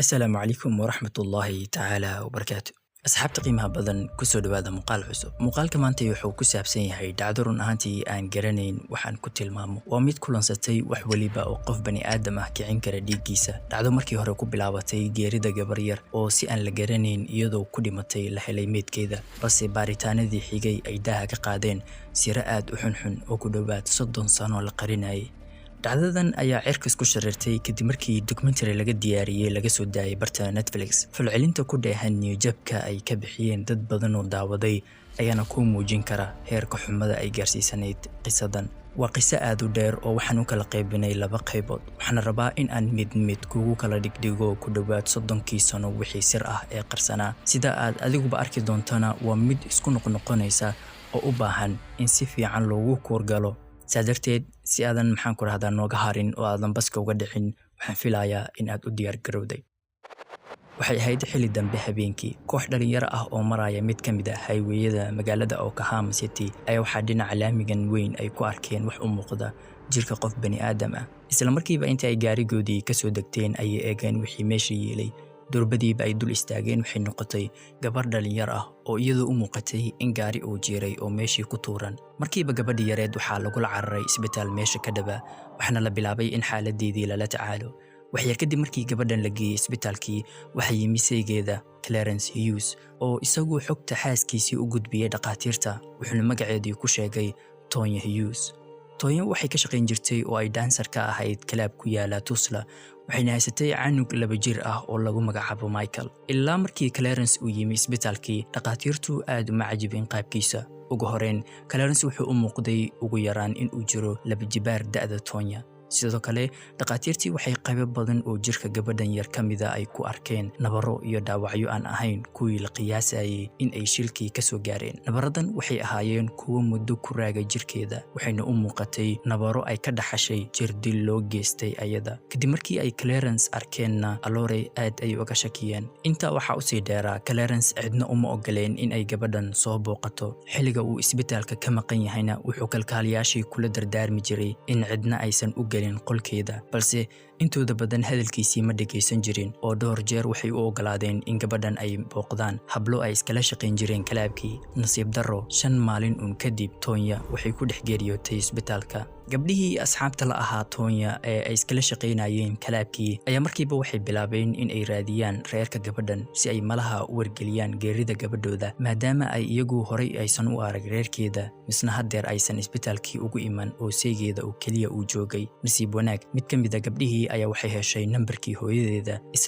Asalaamu calaykum waraxmatullaahi tacaala wabarakaatu. Asxaabta qiimaha badan, kusoo dhawaada muuqaal cusub. Muuqaalka maanta wuxuu ku saabsan yahay dhacdo run ahaantii aan garanayn waxaan ku tilmaamo. Waa mid kulansatay wax weliba oo qof bani aadam ah kicin kara dhiiggiisa. Dhacdo markii hore ku bilaabatay geerida gabar yar oo si aan la garanayn iyadoo ku dhimatay la helay meydkeeda, balse baaritaanadii xigay ay daaha ka qaadeen siro aad u xunxun oo ku dhowaad 30 sano la qarinayay. Dhacdadan ayaa cirkas ku shareertay kadib markii documentary laga diyaariyey laga soo daayay barta Netflix. Falcelinta ku dheehan niyadjabka ay ka bixiyeen dad badan oo daawaday ayaana kuu muujin kara heerka xumada ay gaarsiisanayd qisadan. Waa qiso aad u dheer oo waxaan u kala qaybinay laba qaybood, waxaana rabaa in aan mid mid kugu kala dhigdhigo ku dhowaad 30kii sano wixii sir ah ee qarsanaa. Sida aad adiguba arki doontana, waa mid isku noqnoqonaysa oo u baahan in si fiican loogu kuurgalo. Saa darteed, si aadan, maxaan ku rahdaa, nooga harin oo aadan baska uga dhicin, waxaan filayaa in aad u diyaar garowday. Waxay ahayd xilli dambe habeenkii. Koox dhalinyaro ah oo maraya mid ka mid ah highway-yada magaalada Oklahoma City ayaa waxaa dhinaca laamigan weyn ay ku arkeen wax u muuqda jirka qof bani aadam ah. Isla markiiba inta ay gaarigoodii kasoo degteen ayay eegeen wixii meesha yeelay. Durbadiiba ay dul istaageen waxay noqotay gabar dhalinyar ah oo iyadoo u muuqatay in gaari uu jiiray oo meeshii ku tuuran. Markiiba gabadhii yareed waxaa lagula cararay isbitaal meesha ka dhaba, waxaana la bilaabay in xaaladeedii lala tacaalo. Waxyar kadib markii gabadhan la geeyey isbitaalkii, waxaa yimi saygeeda Clarence Hughes oo isagu xogta xaaskiisii u gudbiyey dhakhaatiirta, wuxuuna magaceedii ku sheegay Tonya Hughes. Tonya waxay ka shaqayn jirtay oo ay dancer ka ahayd club ku yaala Tulsa, waxayna haysatay canug 2 jir ah oo lagu magacaabo Michael. Ilaa markii Clarence uu yimi isbitaalkii, dhakhaatiirtu aad uma cajibin qaabkiisa. Ugu horeyn, Clarence wuxuu u muuqday ugu yaraan in uu jiro 2 jibaar da'da Tonya. Sidoo kale, dhakhaatiirtii waxay qaybo badan oo jirka gabadhan yar ka mida ay ku arkeen nabaro iyo dhaawacyo aan ahayn kuwii la qiyaasayay in ay shilkii ka soo gaareen. Nabaradan waxay ahaayeen kuwo muddo ku raagay jirkeeda, waxayna u muuqatay nabaro ay ka dhaxashay jirdil loo geystay ayada. Kadib markii ay Clarence arkeenna, alore aad ay uga shakiyeen. Intaa waxaa usii dheeraa, Clarence cidna uma ogoleen in ay gabadhan soo booqato. Xilliga uu isbitaalka ka maqan yahayna, wuxuu kalkaaliyaashii kula dardaarmi jiray in cidna aysan u gelin qolkeeda, balse intooda badan hadalkiisii ma dhegaysan jirin oo dhowr jeer waxay u ogolaadeen in gabadhan ay booqdaan hablo ay iskala shaqayn jireen club-kii. Nasiib darro, 5 maalin uun kadib, Tonya waxay ku dhex geeriyootay isbitaalka. Gabdhihii asxaabta la ahaa Tonya ee ay iskala shaqaynayeen club-kii ayaa markiiba waxay bilaabeen in ay raadiyaan reerka gabadhan si ay malaha u wargeliyaan geerida gabadhooda, maadaama ay iyagu horay aysan u arag reerkeeda, misna haddeer aysan isbitaalkii ugu iman oo seygeeda oo keliya uu joogay. Nasiib wanaag, mid ka mid a gabdhihii ayaa waxay heshay nambarkii hooyadeeda isla